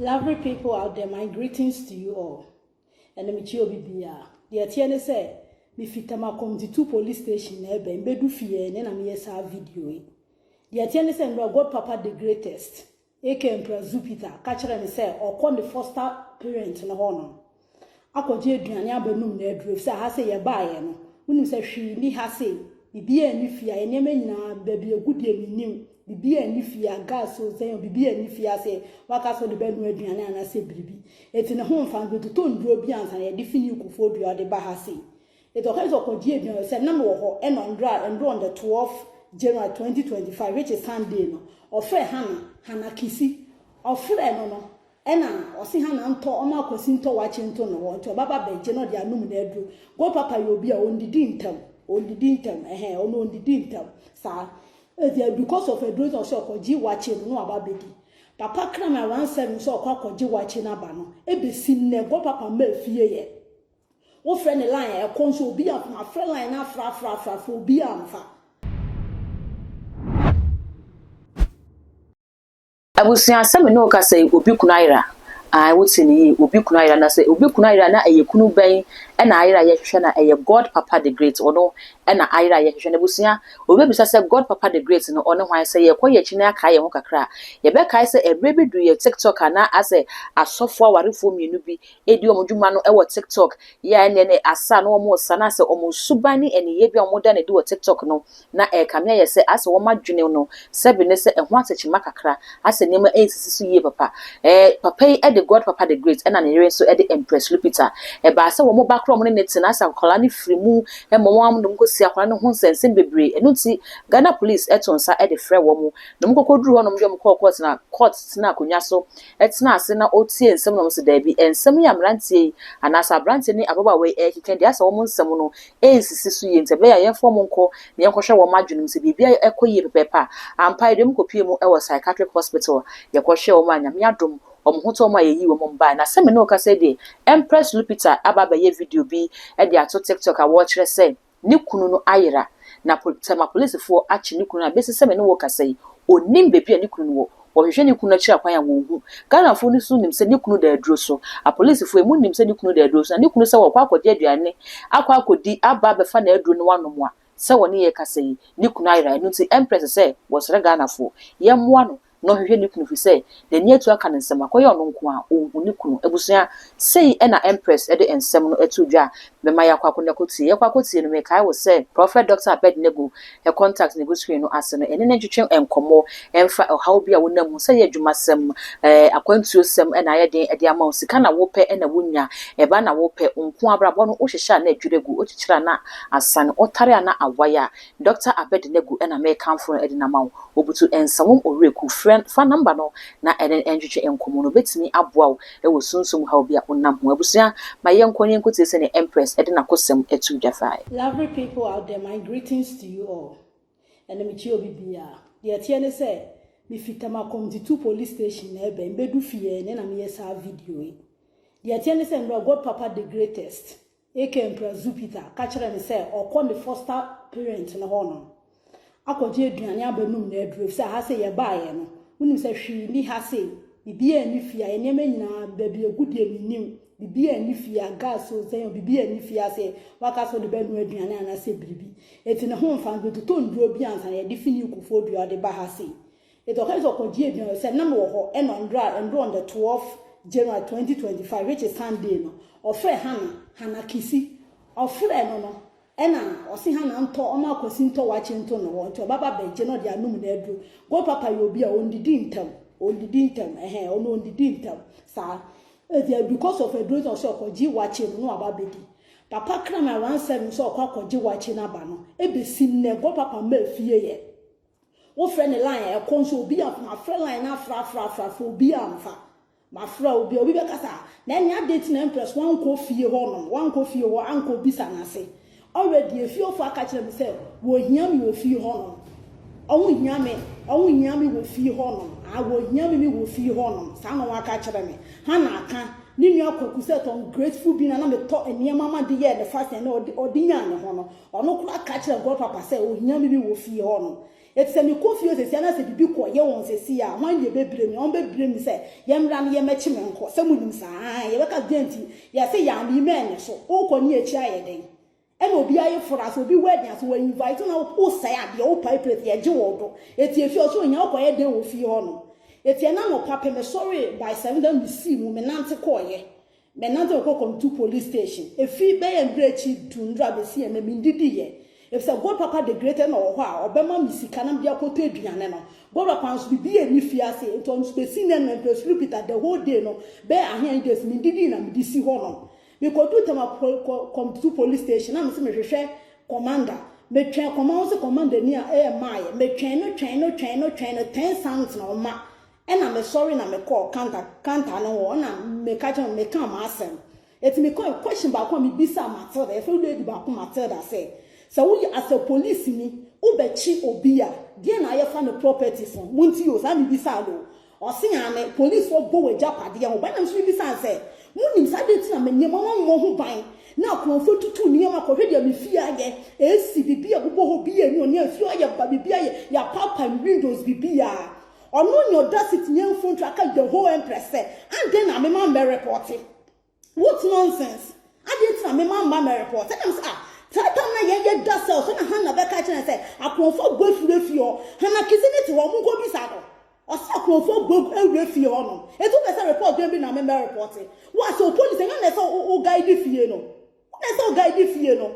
Lovely people out there, my greetings to you all. Ɛna mekyia obi biara. Deɛ ɛteɛ ne sɛ, mefi Tema Community 2 police station na ɛbɛn, mbɛdu fie ne na meyɛ saa video yi. Deɛ ɛteɛ ne sɛ, nnora God Papa the greatest, aka Emperor Zupita, ka kyerɛ me sɛ ɔkɔ ne foster parent no hɔ no akɔgye aduane abɛnum na aduro, efisɛ ha sɛ yɛbaeɛ no, wonim sɛ hwee ni ha sei, biribiara nni fie a, yɛn nneɛma nyinaa baabi egu deɛ menim, biribiara nni fie a, gas o sɛn o, biribiara nni fie ase waka sɛ ɔde bɛnoa aduane anaasɛ biribi. Eti ne ho mfa no totɔ nduro bi ansa na yɛde fi ne kufuo dua ɔde ba ha sei. Eti ɔka sɛ ɔkɔgye aduane sɛ nam wɔ hɔ, ɛna ndora on the 12 January 2025, which is Sunday no, ɔfrɛ Hana Kisi. Ɔfrɛ no, ɛna ɔsi Hana ntɔ ɔmo akɔsi ntɔ wakye nto no hɔ, nti ɔbaba bɛgye na ɔde anum na aduro. God Papa yɛ obi a ɔndidi ntɛm, ɔndidi ntɛm, ɛhɛn, ɔno ɔndidi ntɛm saa. Eti because of aduro na ɔsɛ ɔkɔgye wakye no na waba bɛdi. Papa kram around 7 sɛ ɔkɔ akɔgye wakye n'aba no, ebesi nnɛ God Papa mma efie yɛ. Wofrɛ ne line a, ɛkɔ nso obi a afrɛ line na afra afra afra afra, obi amfa. Abusua, sɛ me ne wo kasa yi, obi kunu ayera. Ae, wote ne yie, obi kunu ayera. Na sɛ obi kunu ayera na ɛyɛ kunu bɛn ɛna ayera a yɛhwehwɛ? Na ɛyɛ God Papa the Great, ɔno ɛna ayera a yɛhwehwɛ no. Abusua, obi bɛbisa sɛ God Papa the Great no, ɔne hwan? Sɛ yɛkɔ yɛ akyi na akae yɛn ho kakra a, yɛbɛkae sɛ ɛberɛ bi du yɛ TikTok a na asɛ asɔfoɔ awarefoɔ mmienu bi ɛdi wɔn dwuma no ɛwɔ TikTok yɛ a, ɛneɛ ne asa na wɔn sa na sɛ wɔn suban ne aniyɛ bi a wɔn da no adi wɔ TikTok no na ɛrekame ayɛ sɛ asɛ wɔn adwene no sɛbi ne sɛ ɛho atɛkyima kakra, asɛ nneɛma ɛnsisi so yie papa. Papa yi ɛde God Papa the Great, ɛna ne yere nso ɛde Empress Lupita. Ɛbaa sɛ wɔn ba korɔ wɔn ne ne te na asɛ akwadaa no firi mu ɛma wɔn anom kɔsi akwadaa no ho nsɛnsɛm bebree. Ɛno nti Ghana Police ɛto nsa ɛde frɛ wɔn na wɔn kɔkɔ duru hɔnom de wɔn kɔɔ court, na court tena akonnwa so ɛtena ase na ɔtie nsɛm na wɔn sɛ daabi, nsɛm yi a mmeranteɛ yi anaasɛ aberanteɛ ne ababaawa yi ɛrekeka deɛ, asɛ wɔn nsɛm no ɛnsisi so yie, nti ɛbɛyɛ a yɛmfa wɔn nkɔ na yɛnkɔhwɛ wɔn adwene mu sɛ biribi ɛkɔ yie pɛpɛɛpɛ a. Ampa yi deɛ, wɔn kɔpie mu ɛwɔ psychiatric hospital. Yɛkɔhwɛ wɔn a, Nyame adom, wɔn ho tɔ wɔn a yɛyi wɔn mbae. Na sɛ me ne wo kasa deɛ, Empress Lupita aba abɛyɛ video bi ɛde ato TikTok a wɔrekyerɛ sɛ ne kunu no ayera na Tema polisifoɔ akye ne kunu no a bɛsi sɛ me ne wo kasa yi, onim baabi a ne kunu no wɔ. Wɔhwehwɛ ne kunu akyiri akwan a wɔnhu. Ghanafoɔ no nso nim sɛ ne kunu da aduro so. Apolisifoɔ emu nim sɛ ne kunu da aduro so, na ne kunu sɛ wɔkɔ akɔgye aduane akɔ akɔdi aba abɛfa n'aduro no wanom a, sɛ wɔne yɛ kasa yi, ne kunu ayera. Ɛno nti Empress sɛ wɔsrɛ Ghanafoɔ yɛmmoa no na ɔhwehwɛ ne kunu, fi sɛ n'ani atu aka ne nsɛm akɔyɛ ɔno nko a ɔnhu ne kunu. Abusua, sei ɛna Empress ɛde nsɛm no ato dwa a bɛma yɛakɔ akɔ akɔtie. Yɛkɔ akɔtie no, mekae wo sɛ Prophet Dr Abednego ɛ contact ne gu screen no ase no, ɛne ne ntwetwe nkɔmmɔ ɛmfa ɔhaw bi a wonam mu, sɛ yɛ adwumasɛm, akwantuo sɛm ɛna ayɛ den ɛde ama wo, sika na wopɛ ɛna wonya, ɛba na wopɛ nko, abrabɔ no wohyehyɛ a na adwiri gu, wokyekyere a na asane, wotare a na awae a, Dr Abednego ɛna mekamfo no ɛde nama wo. Obutu nsawam owureku, frɛ fa number no na ɛne ntwetwe nkɔmmɔ no, obɛtumi aboa wo ɛwɔ sunsum haw bi a wonam ho. Abusua, ma yɛnkɔ ne yɛnkɔtie sɛnea Empress ɛde n'akosɛm ɛto dwa fae. Lovely people out there, my greetings to you all. Ɛna mekyia obi biara. Deɛ ɛteɛ ne sɛ, mefi Tema Community 2 police station na ɛbɛn, mbɛdu fie ne na meyɛ saa video yi. Deɛ ɛteɛ ne sɛ, nnora God Papa the greatest, aka Emperor Zupita, ka kyerɛ me sɛ ɔkɔ ne foster parent no hɔ no akɔgye aduane abɛnum na aduro, efisɛ ha sɛ yɛbaeɛ no, wonim sɛ hwee ni ha sei, biribiara nni fie a, yɛn nneɛma nyinaa baabi egu deɛ menim, biribiara nni fie a, gas o sɛn o, biribiara nni fie ase waka sɛ ɔde bɛnoa aduane anaasɛ biribi. Eti ne ho mfa no totɔ nduro bi ansa na yɛde fi ne kufuo dua ɔde ba ha sei. Eti ɔka sɛ ɔkɔgye aduane sɛ nam wɔ hɔ, ɛna ndora on the 12 January 2025, which is Sunday no, ɔfrɛ Hana Kisi. Ɔfrɛ no, ɛna ɔsi Hana ntɔ ɔmo akɔsi ntɔ wakye nto no hɔ, nti ɔbaba bɛgye na ɔde anum na aduro. God Papa yɛ obi a ɔndidi ntɛm, ɔndidi ntɛm, ɛhɛn, ɔno ɔndidi ntɛm saa. Eti because of aduro na ɔsɛ ɔkɔgye wakye no na waba bɛdi. Papa kram around 7 sɛ ɔkɔ akɔgye wakye n'aba no, ebesi nnɛ God Papa mma efie yɛ. Wofrɛ ne line a, ɛkɔ nso obi a mafrɛ line na afra afra afra afra, obi amfa. Mafrɛ obi a, obi bɛkasa na ɛne ade ti na Empress wankɔ fie hɔ nom, wankɔ fie hɔ ankɔ bisa n'ase. Already efiefo aka kyerɛ me sɛ wɔhia me wɔ fie hɔ nom, ɔho hia me, ɔho hia me wɔ fie hɔ nom a, wɔhia me wɔ fie hɔ nom saa na wɔn aka kyerɛ me. Ha na aka ne nua Kwaku sɛ tɔn grateful bi na metɔ nneɛma ma de yɛɛ ne fashion na ɔde nyaa ne ho no, ɔno koraa ka kyerɛ God Papa sɛ ohia me bi wɔ fie hɔ nom. Eti sɛ mekɔ fie sɛsi a na sɛ biribi kɔ yɛ wɔn sɛsi a, hwan na ɛbɛbire me? Wɔn bɛbire me sɛ yɛmmra no yɛmmɛkye me nkɔ. Sɛ monim saa, aane, yɛbɛka deɛ nti yɛse yɛame yi mɛn ne so. Wokɔ ne akyi ayɛ dɛn? Ɛna obi ayeforo ase, obi wedding ase, wɔ invite wo na wosɛe adeɛ, wopae plate, yɛgye wo do. Eti efie ɔsɛ ohia wokɔyɛ dɛn wɔ fie hɔ nom? Eti ɛna anɔpa pɛ mesɔree by 7 na mesii mu, menante kɔɔyɛ. Menante kɔkɔ Komtu police station. Efi bɛyɛ mmerɛ akyi du nnora bɛsi ɛnɛ mendidiiɛ. Efisɛ God Papa the Great na ɔwɔ hɔ a ɔbɛma me sika na mede akɔtɔ aduane no. God Papa nso biribi nni fie ase nti ɔno nso bɛsi nnɛ no Empress Lupita the whole day no bɛyɛ ahe days mendidii na mede si hɔ nom. Mekɔduu Tema Komtu police station na mese mehwehwɛ commander. Metwɛn commander, wo se commander ni a ɛyɛ maayɛ. Metwɛn no twɛn no twɛn no twɛn no 10 something ɔma. Ɛna mesɔre na mekɔɔ counter counter no hɔ ɛna meka kyerɛ no meka m'asɛm. Eti mekɔɔ question baako a mebisa Matilda, yɛfrɛ lady baako Matilda sɛ, sɛ woyɛ as a police ni wobɛkye obi a, deɛ na ayɛfa no properties ho? Monti o, saa mebisa no. Ɔse ane, police fo bɔ w'agyapadeɛ ho. Bɛna nso mebisa sɛ, monim saa deɛ nti na me nneɛma mammɔ ho ban na akorɔmfoɔ tutu nneɛma kɔhwɛ deɛ me fie ayɛ, esi bibi a bobɔ hɔ bi ani ɔne afie ayɛ ba bibi ayɛ, yɛapaapae windows bibi a. Ɔno nyɛ audacity nyɛ mfontu aka the whole empress sɛ, adɛn na mema mbɛ report? What nonsense? Adɛn nti na mema mma mbɛ report? Ɛna sɛ, ah, saa time na yɛn yɛ da cell so na Hannah bɛka kyerɛ sɛ akorɔmfoɔ bɔ afiri fie hɔ. Hannah kisi ne te hɔ, ɔmo nkɔ bisa no. Ɔsɛ akorɔmfoɔ bɔ awura fie hɔ no. Etu pɛ sɛ report bɛn bi na memmɛ report? Wo asɛ o police ɛnyɛ na ɛsɛ o guide fie no. Wo na ɛsɛ o guide fie no.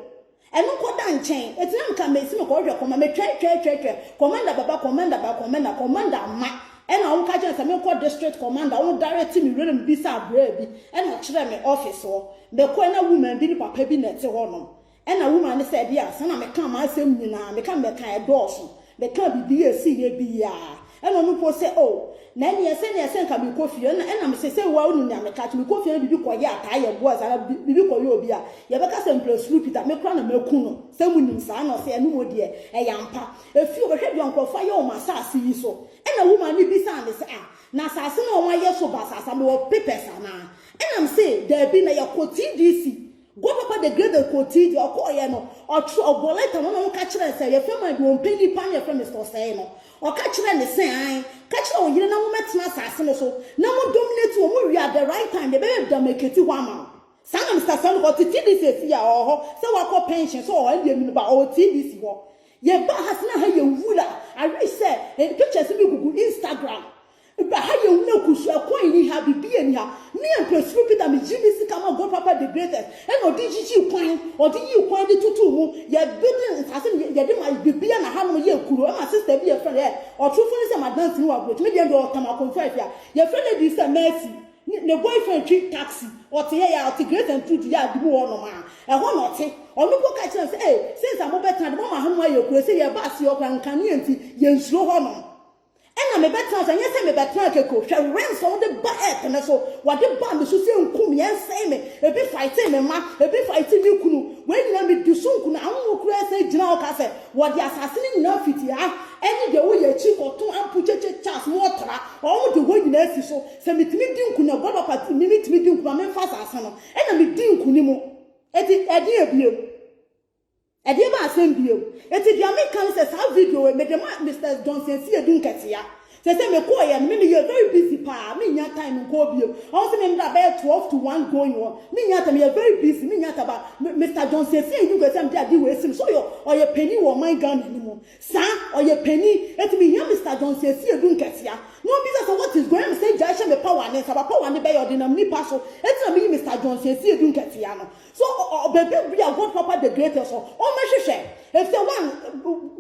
Ɛno nkɔda nkyɛn. Eti na nka mesi me kɔhwɛ kɔma me twɛn twɛn twɛn twɛn. Commander baba, commander ba, commander, commander ma. Ɛna wɔn ka kyerɛ sɛ menkɔ district commander, wɔn direct me wura mu bisa abraa bi. Ɛna ɔkyerɛ me office hɔ. Mekɔ na woman bi ne papa bi na ɛte hɔ nom. Ɛna woman ne sɛ ɛde asa na meka m'asɛm nyinaa, meka mɛka ɛdɔɔso. Meka bibi esi yɛ biara. Ɛna ɔno po sɛ oh, na ɛneɛ sɛ neɛ sɛ nka mekɔ fie ɛna ɛna mesɛ sɛ wa wonim nea meka kyerɛ mekɔ fie na bibi kɔyɛ ataa yɛ boa saa bibi kɔyɛ obi a yɛbɛka sɛ Empress Lupita me kora na maku no sɛ munim saa na ɔsɛ ɛno mu deɛ ɛyɛ ampa. Efi ɔbɛhwɛ deɛ nkurɔfoɔ ayɛ wɔn asase yi so. Ɛna woman ne bisa ne sɛ ah, na asase no a wɔn ayɛ so ba asase mewɔ papers anaa? Ɛnam sɛ daabi na yɛkɔ TDC. God Papa the Great kɔ TD ɔkɔɔyɛ no ɔtwerɛ ɔbɔ letter no na ɔka kyerɛ sɛ yɛfrɛ man bi ɔmpɛ nipa ne yɛfrɛ Mr. Ɔsɛe no. Ɔka kyerɛ ne sɛ an ka kyerɛ wo yere na mommɛtena asase no so na mo dominate wɔ mo wie at the right time de bɛyɛ demarcate hɔ ama wo. Saa na Mr. Sanu ɔte TDC efi a ɔwɔ hɔ sɛ wakɔ pension so ɔwɔ ɛdeɛ mi no ba ɔwɔ TDC hɔ. Yɛba ha sena ha yɛ wura. I wish sɛ pictures bi gugu Instagram. Ba ha yɛ wura kusu ɛkwan ni ha bibi ni ha. Me Empress Lupita me gyi mi sika ma God Papa the Greatest. Ɛna ɔde gyigyi kwan, ɔde yi kwan de tutu mu. Yɛ building nsase no yɛde ma bibi na ha no yɛ kuro. Ɛma sister bi yɛ frɛ no yɛ ɔtofo ne sɛ madansi ne wɔ aburokyi. Me deɛ deɛ ɔtam akɔmfo afia. Yɛfrɛ no di sɛ Mercy. Ne boyfriend twi taxi. Ɔte yɛ yɛ ɔte Great and Truth yɛ adi mu hɔ nom a. Ɛhɔ na ɔte. Ɔno po ka kyerɛ no sɛ ee since a mobɛtena de mama ha no ayɛ kuro sɛ yɛba ase ɔkora nkanea nti yɛnsuro hɔ nom. Ɛna mebɛtena so ɛnyɛ sɛ mebɛtena keko hwɛ rents a wɔde ba earth ne so wɔde ba me so sɛ nkum yɛn nsɛn me ebi fight me ma ebi fight me kunu wɔn nyinaa me di so nkunu ahoho kura sɛ gyina hɔ ka sɛ wɔde asase no nyinaa fiti ha ɛne deɛ wɔyɛ akyi kɔto ampo kyekye Charles mo ɔtra wɔn de hɔ nyinaa si so sɛ metumi di nkunu ɛbɔ papa mi metumi di nkunu a memfa asase no ɛna me di nkunu mu eti ɛde ebiem ɛdeɛ ba asɛm bio. Eti deɛ meka no sɛ saa video wei mede ma Mr Johnson si edu nketea sɛ mekɔɔ yɛ no me meyɛ very busy paa, menya time nkɔɔ bio. Ɔmo sɛ me mbra bɛyɛ 12 to 1 going on, menya time, meyɛ very busy, menya time ba Mr Johnson si edu nketea mede ade wei sim so ɔyɛ ɔyɛ panyin wɔ ɔman Ghana ni mu saa ɔyɛ panyin. Eti mehia Mr Johnson si edu nketea na obisa sɛ what is going on sɛ gya hyɛ me power ne nsa ba power ne bɛyɛ ɔde nam nipa so. Eti na meyi Mr Johnson si edu nketea no so ɔbɛbi bi a God Papa the Greatest so ɔmɛhwehwɛ efisɛ one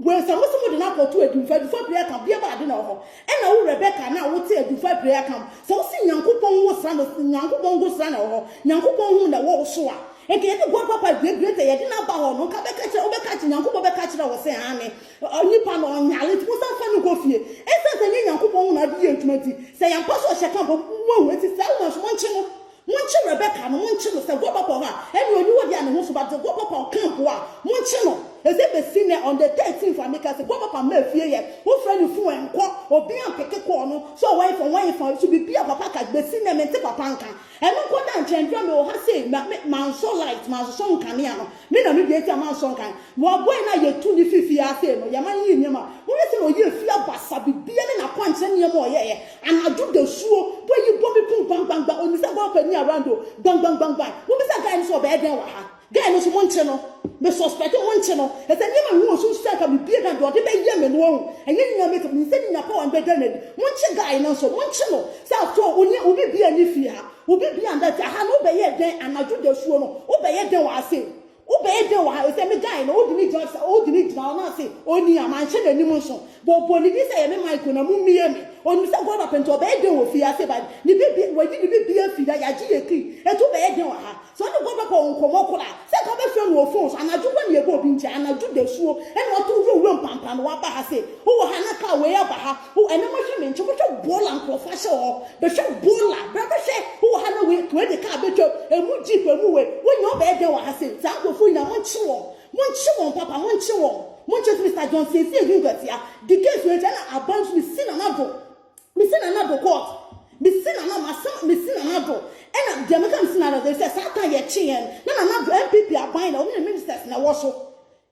wei sɛ mo sɛ mo de n'akɔto Edumfa Edumfa prayer camp deɛ ba ade na wɔ hɔ. Ɛna wo Rebecca na wote Edumfa prayer camp sɛ wosi Nyankopɔn wo sra no Nyankopɔn go sra na wɔ hɔ Nyankopɔn ho na ɛwɔ wo so a nka yɛde God Papa the Greatest yɛde n'aba hɔ no nka bɛka kyerɛ wobɛka kyerɛ Nyankopɔn bɛka kyerɛ wɔ sɛ ane nipa no ɔnyale nti mo san fa no kɔ fie ɛsan sɛ nye Nyankopɔn ho na ade yɛ adwuma nti sɛ yɛmpa so ɔhyɛ camp mo ahu. Eti saa wɔn so monkye no, monkye Rebecca no, monkye no. Sɛ God Papa hɔ a ɛne oni wɔ deɛ a ne ho so ba sɛ God Papa camp a monkye no. Ɛsɛ bɛsi nɛ on the 13th a meka sɛ God Papa mma fie yɛ wofrɛ ne phone ɛnkɔ obi ampeke kɔɔ no so ɔwɔ. fa wɔn fa so biribi a papa ka bɛsi nnɛ mente papa nka. Ɛno nko da nkyɛn dwa mewɔ ha sei ma me mansɔ light mansosɔ nkanea no me na me deɛ nti a mansɔ nkan ma boy no a yɛtu ne fi fie ha sei no yɛma no yi nneɛma wohwɛ sɛ na ɔyɛ fie abasa bibia ne n'akwankyerɛ nneɛma ɔyɛɛ anadwo dasuo boy yi bɔ me pum gbangbangban onim sɛ boy ni around o gbangbangban mobisa guy no sɛ ɔbɛyɛ dɛn wɔ ha. Guy no nso monkye no, me suspect monkye no, ɛsɛ nneɛma mehu wɔ sunsun sɛ nka mebie dan deɛ ɔde bɛyɛ me no wahu, ɛnyɛ ne nyinaa mɛtumi, menim sɛ ne nya power no bɛda no adi, monkye guy no nso, monkye no, sɛ after all ɔnni, obi biaa nni fie ha, obi biaa nda fie, aha no wobɛyɛ dɛn anadwo dasuo no, wobɛyɛ dɛn wɔ ha sei, wobɛyɛ dɛn wɔ ha, ɛsɛ me guy no wode no gyina sɛ, wode no gyina hɔ na ase ɔnni ha, manhyɛ n'anim nso, bɔbɔ ne din sɛ ɛyɛ me Michael na mommie me, ɔnim sɛ God apɛ nti ɔbɛyɛ dɛn wɔ fie ha sei, but ne bibia, wayi ne bibia afiri ha, yɛagye yɛ key, ɛnti wobɛyɛ dɛn wɔ ha. Sɛ ɔne nkurɔfo kɔ nkɔmmɔ koro a, sɛ nka wobɛfrɛ no wɔ fon so anadwo kora na yɛbɔ obi nkyɛn, anadwo dasuo ɛna wato wura wuram pampan no waba ha sei, wowɔ ha na kaa wei aba ha, wo ɛnɛ mohwɛ me nkyɛn, mohwɛ bɔɔla nkurɔfo ahyɛ wɔ hɔ, bɛhwɛ bɔɔla, bra bɛhwɛ, wowɔ ha na wei, wei de kaa bɛtwam, emu jeep, emu wei, wonya wobɛyɛ dɛn wɔ ha sei, saa nkurɔfo nyinaa monkye wɔn, monkye wɔn papa, monkye wɔn, monkye Mister John Siesie Hinkatia, di case wei nkyɛn ɛna aban nso mesi Nana Do. Mesi Nana do court. Mesi Nana masɛm mesi Nana do ɛna deɛ meka mesi Nana do sɛ saa time yɛkye yɛn no na Nana do NPP aban na ɔne ne ministers na ɛwɔ so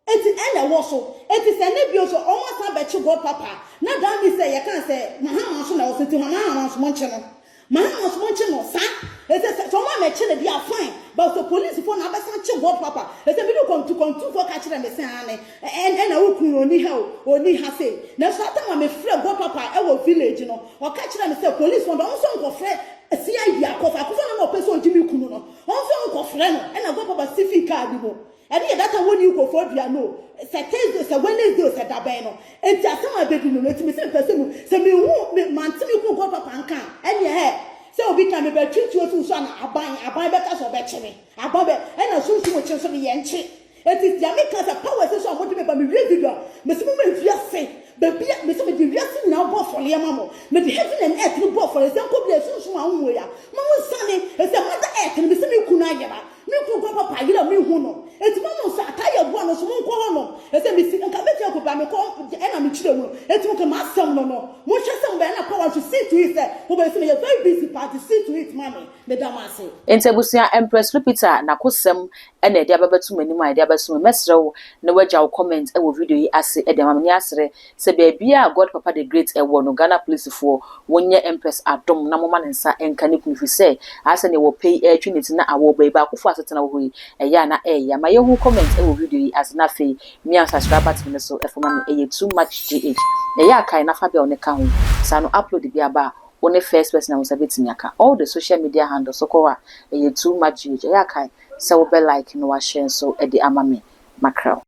eti ɛna ɛwɔ so eti sɛ ɛnɛ bio nso ɔmo asan abɛkye God papa na that means sɛ yɛka sɛ Mahama nso na ɛwɔ so nti Mahama nso monkye no Mahama nso monkye no saa ɛsɛ sɛ sɛ ɔmo amɛkye no deɛ a fine but sɛ police foɔ na abɛsan kye God papa ɛsɛ mede kɔntu kɔntufoɔ ka kyerɛ me sɛ aane Ɛna wo kunu ɔnni ha o, ɔnni ha sei. Nanso that time a me frɛ God papa ɛwɔ village no, ɔka kyerɛɛ me sɛ police foɔ no deɛ ɔmo nso nkɔfrɛ CID Akɔfo, Akɔfo no na ɔpɛ sɛ ɔgye me kunu no, ɔmo nso nkɔfrɛ no. Ɛna God papa si fii car bi mu. Ɛno yɛ that time wɔnni nkurɔfoɔ dua no o, sɛ Thursday o, sɛ Wednesday o, sɛ dabɛn no. Enti asɛm a ɛbɛdi no no, enti me se mepɛ sɛ mu, sɛ mehu, me, mante me kunu God papa nka a, ɛneɛ hɛ, sɛ obi ka mebɛtwe tuo si wo so a na aban, aban bɛka sɛ ɔbɛkye me. Aban bɛ, ɛna sunsum kye nso de yɛnkye. Enti deɛ meka sɛ powers nso a mode me ba mewie video a mese moma wiase baabi a mese mede wiase nyinaa bɔ afɔreɛ ma mo mede heaven and earth no bɔ afɔreɛ sɛ nkɔ bia sunsum a wonwuo ya ma mo nsane ɛsɛ mother earth no mese me kunu ayera me kunu kɔ papa ayera mehu no enti ma mo nsa ataa yɛ boa no so monkɔ hɔ nom ɛsɛ mesi nka mɛtumi akɔ bia mekɔ ɛna mekyerɛ mu no enti mo ka m'asɛm no no monhwɛ sɛ mobɛyɛ na power nso see to it sɛ mobɛyɛ sɛ meyɛ very busy party see to it ma me Meda mo ase. Enti abusua, Empress Lupita n'akosɛm na yɛde aba bɛto m'anim a yɛde abɛso me. Mɛsrɛ wo na woagya wo comment wɔ video yi ase de ama me. Ne asrɛ sɛ baabiara a God Papa the Great wɔ no, Ghana polisifoɔ, monyɛ Empress adom na momma ne nsa nka ne kunu firi sɛ ayɛ sɛ deɛ wɔpɛ yi ɛretwe ne ti na awɔ ba yi baakofoɔ asetena wɔ hɔ yi ɛyɛ a na ɛyɛ. Ma yɛnhu comment wɔ video yi ase na afei mia subscribe button no so fa ma me. Ɛyɛ too much GH. Ɛyɛ a kae na fa bell no ka ho. Saa no upload bi aba a Wo ne first person a wo nsa bɛtumi aka. All the social media handles wokɔ hɔ a ɛyɛ too much GH. Ɛyɛ a kae sɛ wobɛ like na wa share nso de ama me. Mackerel.